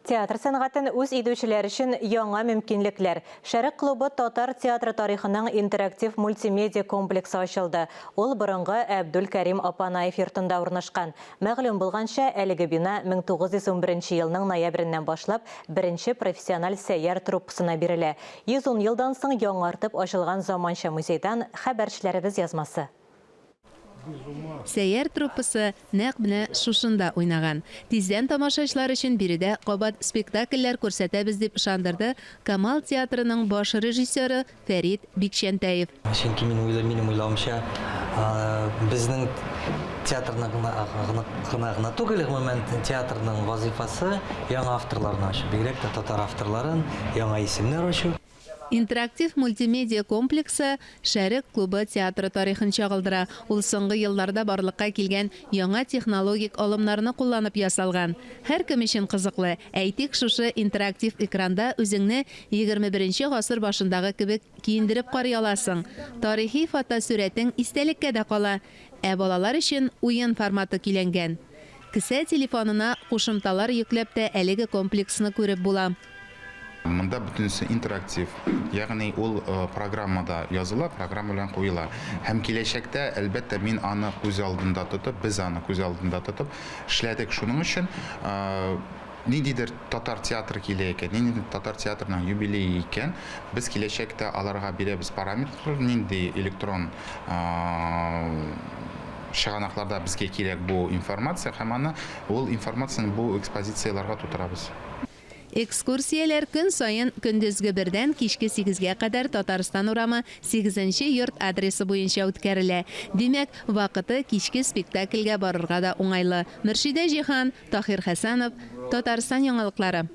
Театр сәнгатен үз итүчеләр өчен яңа мөмкинлекләр. Шәрык клубы татар театры тарихының интерактив мультимедиа комплексы ачылды. Ул борынгы Әбдүлкәрим Апанаев йортында урнашкан. Мәгълүм булганча, әлеге бина 1911 елның ноябреннән башлап беренче профессиональ Сәйяр труппасына бирелә. 110 елдан соң яңартып ачылган заманча музейдан хәбәрчеләребез язмасы. Сәйяр труппасы нәкъ менә шушында уйнаган. Тиздән тамашачылар өчен биредә кабат спектакльләр күрсәтәбез, дип ышандырды Камал театрының баш режиссеры Фәрит Бикчәнтәев. Чөнки мин уйлыйм, минем уйлавымча, безнең театрның гына гына гына түгел, гомумән, театрның вазыйфасы яңа авторларны ачу, бигрәк тә татар авторларын, яңа исемнәр ачу. Интерактив мультимедиа комплексы Шәрык клубы театры тарихын чагылдыра. Ул соңгы елларда барлыкка килгән яңа технологик алымнарны кулланып ясалган. Һәркем өчен кызыклы. Әйтик, шушы интерактив экранда үзеңне 21 нче гасыр башындагы кебек киендереп карый аласың. Тарихи фотосурәтең истәлеккә дә кала. Ә балалар өчен уен форматы көйләнгән. Кесә телефонына кушымталар йөкләп тә әлеге комплексны күреп була. Монда бөтенесе интерактив, ягъни ул программада языла, программа белән куела. Һәм киләчәктә, әлбәттә, мин аны күз алдында тотып, без аны күз алдында тотып эшләдек. Шуның өчен ниндидер татар театры килә икән, ниндидер татар театрының юбилее икән, без киләчәктә аларга бирәбез параметрлар, нинди электрон чыганакларда безгә кирәк бу информация һәм аны ул информацияне бу экспозицияләргә тутырабыз. Экскурсияләр көн саен көндезге бердән кичке сигезгә кадәр Татарстан урамы, сигезенче йорт адресы буенча үткәрелә. Димәк, вакыты кичке спектакльгә барырга да уңайлы. Мөршидә Җиһан, Таһир Хәсәнов, Татарстан яңалыклары.